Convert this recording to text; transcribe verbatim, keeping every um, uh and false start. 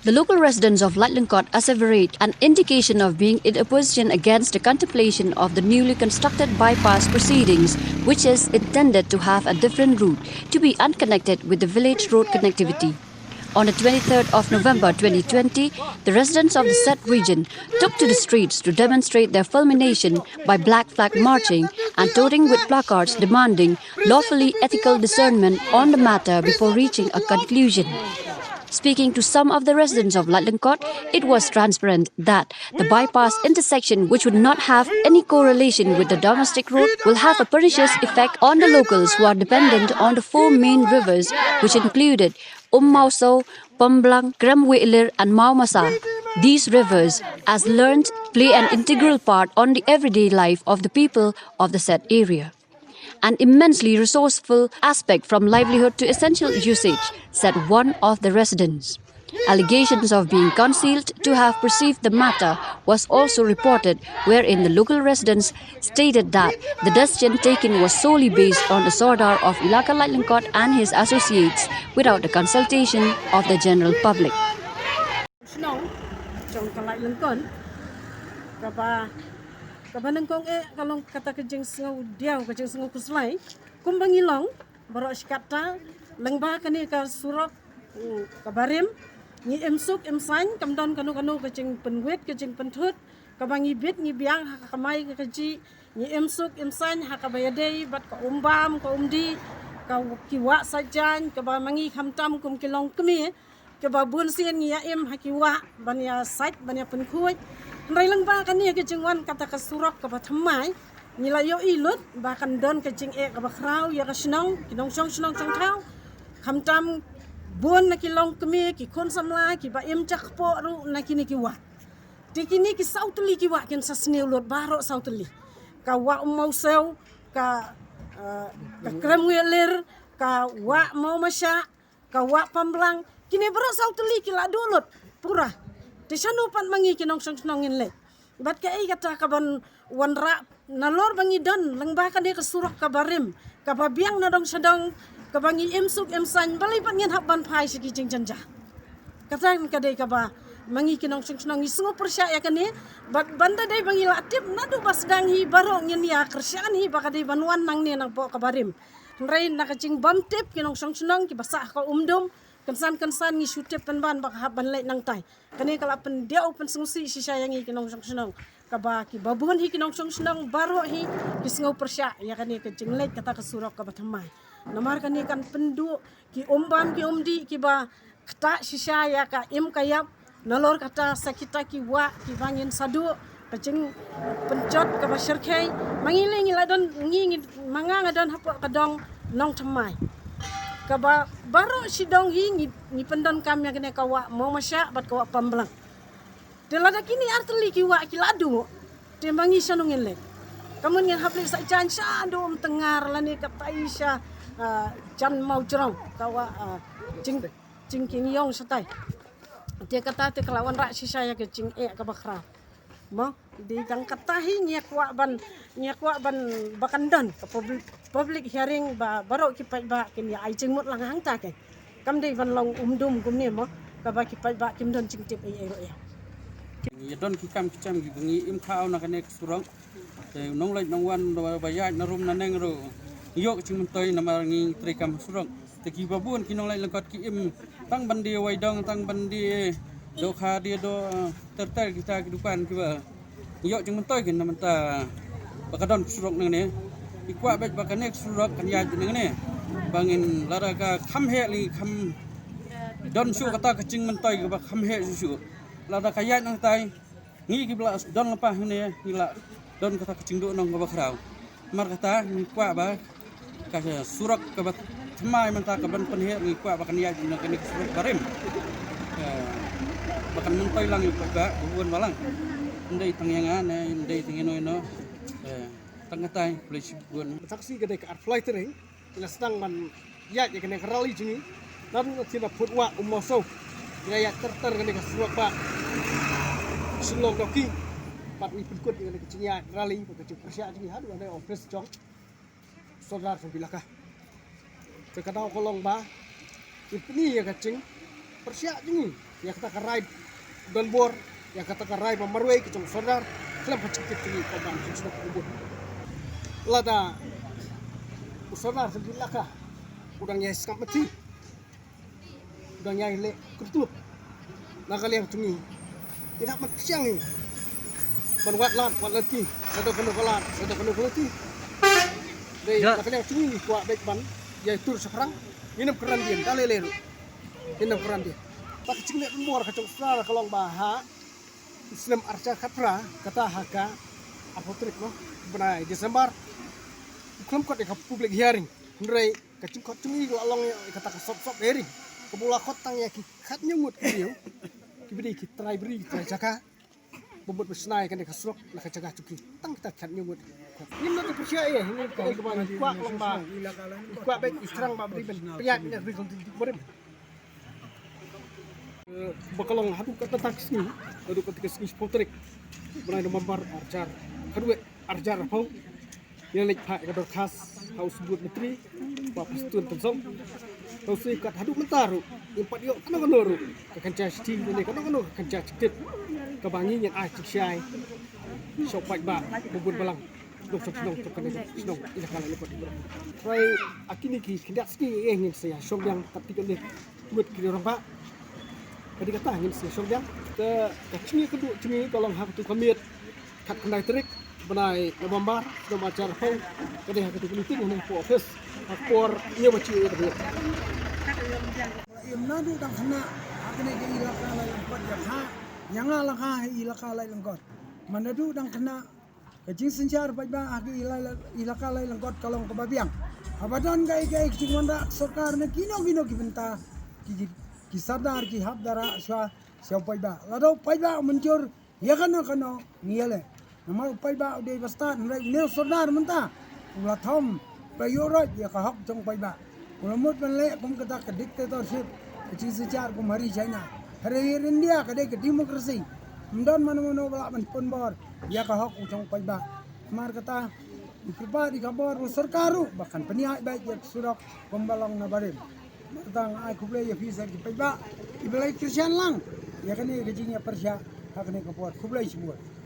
The local residents of Laitlangkot asseverate an indication of being in opposition against the contemplation of the newly constructed bypass proceedings, which is intended to have a different route to be unconnected with the village road connectivity. On the twenty-third of November twenty twenty, the residents of the said region took to the streets to demonstrate their fulmination by black flag marching and touting with placards demanding lawfully ethical discernment on the matter before reaching a conclusion. Speaking to some of the residents of Laitlangkot, it was transparent that the bypass intersection, which would not have any correlation with the domestic road, will have a pernicious effect on the locals who are dependent on the four main rivers, which included Ummauso, Pamblang, Kremwilir, and Maumasa. These rivers, as learned, play an integral part on the everyday life of the people of the said area. An immensely resourceful aspect from livelihood to essential usage, said one of the residents. Allegations of being concealed to have perceived the matter was also reported, wherein the local residents stated that the decision taken was solely based on the Sordar of Ilaka Laitlangkot and his associates without the consultation of the general public. Shnong jong ka Laitlangkot, kaba, kaba nyngkong eh ka long kata ka jingsngew diaw, ka jingsngew khuslai. Kumba ngi long baroh shi katta, lyngba kane ka surok, mm, kaba rim, ngi im suk im saiñ, kam don kano kano ka jingpynwit, ka jingpynthut, kaba ngi bit ngi biang ha ka kamai ka kajih, ngi im suk im saiñ ha kaba ïadei bad ka umbam ka umdih, ka, ki wah sait jaiñ, kaba ma ngi khamtam kum ki longkmie, kaba bun sien ngi ïa im ha ki wah ban ïa sait, ban ïa pynkhuid. Hynrei lyngba kane ka jingwan kata ka surok kaba thymmai, ngi la ïohi lut ba kan don ka jingeh kaba khraw ïa ka shnong, ki nongshong shnong shong thaw, khamtam bun na ki longkmie, ki khun samla kiba im jakpoh ruh na kine ki wah. Te kine ki saw tylli ki wah kin sa sniew lut, baroh saw tylli. Ka wah Ummauso, ka, eh, ka Kremwilir, ka wah Maumasa, ka wah Pamblang, kine baroh saw tylli ki la duh lut pura. Te shano pat ma ngi ki nongshong shnong ngin leit? Bad kaei kata kaban wanrah nalor ba ngi don lyngba kane ka surok kaba rim, kaba biang na dong sha dong, kaba ngi im suk im saiñ, balei pat ngin hap ban phai sha ki jingjynjar? Kata ka dei kaba ma ngi ki nongshong shnong ngi sngew pyrshah ïa kane. Bad ban da dei ba ngi la tip naduh ba sdang hi baroh ngin ïa kyrshan hi ba ka dei ban wan nangne nangpoh kaba rim. Hynrei na ka jingbym tip ki nongshong shnong kiba sah ha ka umdum, kynsan kynsan ngi shu tip pynban ba ka hap ban leit nangtai. Kane ka la pyndiaw pynsngewsih shisha ïa ngi ki nongshong shnong. Kaba kiba bun hi ki nongshong shnong baroh hi ki sngew pyrshah ïa kane ka jingleit kata ka surok kaba thymmai. Namar kane kan pynduh ki umbam ki umdih kiba ktah shisha ïa ka im ka ïap. Nalor kata sa kita ki wah kiba ngin sa duh ka jingpynjot kaba shyrkhei. Ma ngi lei ngi la don, ngi, ngi, ma nga nga don hapoh ka dong Nongthymmai. Kaba baroh shi dong hi ngi, ngi pyndonkam ïa kane ka wah Maumasa bad ka wah Pamblang. Te lada kine ar tylli ki wah ki la duh, te ma ngi shano ngin leit? Ka mut ngin hap leit sait jaiñ sha Umtyngngar lane katai sha, ah, Jan Mawjrong, ka wah, ah, Jing, Jingkieng Ïong shatai. Te kata te ka la wanrah shisha ïa ka jingeh kaba khraw. Mo, dei tang kata hi ngi kwah ban, ngi kwah ban ba kan don ka public, public hearing ba baroh ki paidbah kin ïa ai jingmut lang hangta keiñ. Kam dei ban long umdum kumne mo, kaba ki paidbah kim don jingtip ei ei ruh ïa. Ngi don ki kam ki jam kiba ngi im khaw na kane ka surok. Te nongleit nongwan ba, ba ïaid na rum na neng ruh ngi ïoh ka jingmyntoi namar ngi trei kam surok. Te kiba bun ki nongleit lyngkot ki im tang ban die Waidong, tang ban die Dohkha, die Doh, ter ter kita ki dukan kiba ïoh jingmyntoi kin na mynta ba ka don ka surok nangne. Ngi kwah beit ba kane ka surok kan ïaid nangne ba ngin lada ka kham heh lei kham don shuh kata ka jingmyntoi kaba kham heh shuh shuh. Lada ka ïaid nangtai ngi kiba la don lypa hangne ngi la don kata ka jingduh nong kaba khraw. Namar kata ngi kwah ba ka surok kaba thymmai mynta ka ban pynheh ngi kwah ba kan ïaid na kane ka surok barim. Eh, ba kan myntoi lang ïa ka ba bun ba lang. Ym dei tang ïa nga ne ym dei tang ïa no ïa no. Eh, tang katai khublei shibun. Taksi ka dei ka arphew lai tarik. Ngi la sdang ban ïaid ïa kane ka rally jong ngi. Naduh na thin na phut wah Ummoso. Ngi la ïaid ter ter kane ka surok ba Shillong Dawki. Bad ngi pynkut ïa kane ka jingïaid rally bad ka jingpyrshah jong ngi haduh kane office jong Sordar jong ka Ilaka. Te ka daw ka long ba ngi pyni ïa ka jingpyrshah jong ngi. ïa kata ka rai donbor, ïa kata ka rai ba marwei ka jong u Sordar khlem ka jingkit jong ngi ka ban jingshong ka bun. Lada u Sordar Sylvie Laka u dang ïai sngap mati, u dang ïai leh kyrtup na ka liang jong ngi. Ïa ban pyrshang ngi ban wad lad wad lynti, sa da kano ka lad, sa da kano ka lynti. Dei na ka liang jong ngi ngi kwah beit ban ïai tur shaphrang. Ngin ym kren dien da lei lei ruh. Ngin ym kren dien. Ba ka jingleh donbor ka jong u Sordar ka long ba ha u snem arhajar khatphra, kata ha ka arphew tarik, no, bnai December, u khlem kot ïa ka public hearing. Hynrei ka jingkhot jong ngi ka la long ïa kata ka sop sop hearing kaba u la khot tang ïa ki khatñiew ngut ki briew, ki briew ki trai bri ki trai jaka, ba mut ba shna ïa kane ka surok na ka jaka jong ki. Tang kita khatñiew ngut. Ngim nang pyrshah ïa, ngim nang pyrshah ïa, ngi kwah long ba, ngi kwah beit i thrang ba bri ban pynïaid na ri Kong Ding Barim. Eh, ba ka long haduh katta ka sngi, haduh katta ka sngi shiphew tarik bnai November arhajar khatwei, arhajar arphew. Ïa leit phah ïa ka dorkhas ha u Symbud Myntri Bah Prestone Tynsong. Ka u sngi kat haduh mynta ruh ngim pat ïoh kano kano ruh ka kynja shithi lane kano kano ka kynja jingtip kaba ngi ngin ai jingshai sha u paidbah ba bun balang. Dong shnong shnong jong kane ka shnong Ilaka Laitlangkot. Trai ha kine ki khyndiat sngi eh ngin sa ïa shong biang kat ki jong ngi. Ngut ki rangbah. Ka dei kata ngin sa ïa shong biang. Ka, ka jingïakynduh jong ngi ka long ha katu ka miet khatkhyndai tarik bnai November, November arhajar arphew. Ka dei ha katu ka meeting hangne hapoh office ha ka por hynñiew baje ka miet. Im naduh dang khynnah ha kane ka Ilaka Laitlangkot ïa ka, ïa nga la ka Ilaka Laitlangkot. Ma naduh dang khynnah ka jingsynshar paidbah ha ka Ilaka Laitlangkot ka long kaba biang. Haba don kaei kaei ka jingwanrah sorkar na kino kino ki bynta, ki, ki, ki sordar ki hap da rah shuwa sha u paidbah. Lada u paidbah u mynjur ïa kano kano ngi ïaleh. Namar u paidbah u dei ba stad, hynrei une u sordar mynta u la thom ba ïoh roi ïa ka hok jong u paidbah. U la mut ban leh kum kata ka dictatorship, ka jingsynshar kum ha ri China. Ha ri India ka dei ka democracy. Ym don mano mano ba lah ban pynbor ïa ka hok u jong u paidbah. Namar kata ngi kyrpad ïa ka bor u sorkar ruh ba kan pynïaid beit ïa ka surok kumba long na barim. Namar kata nga ai khublei ïa phi sa ki paidbah, i ba la kyrshan lang ïa kane ka jingïapyrshah ha kane ka por. Khublei shibun.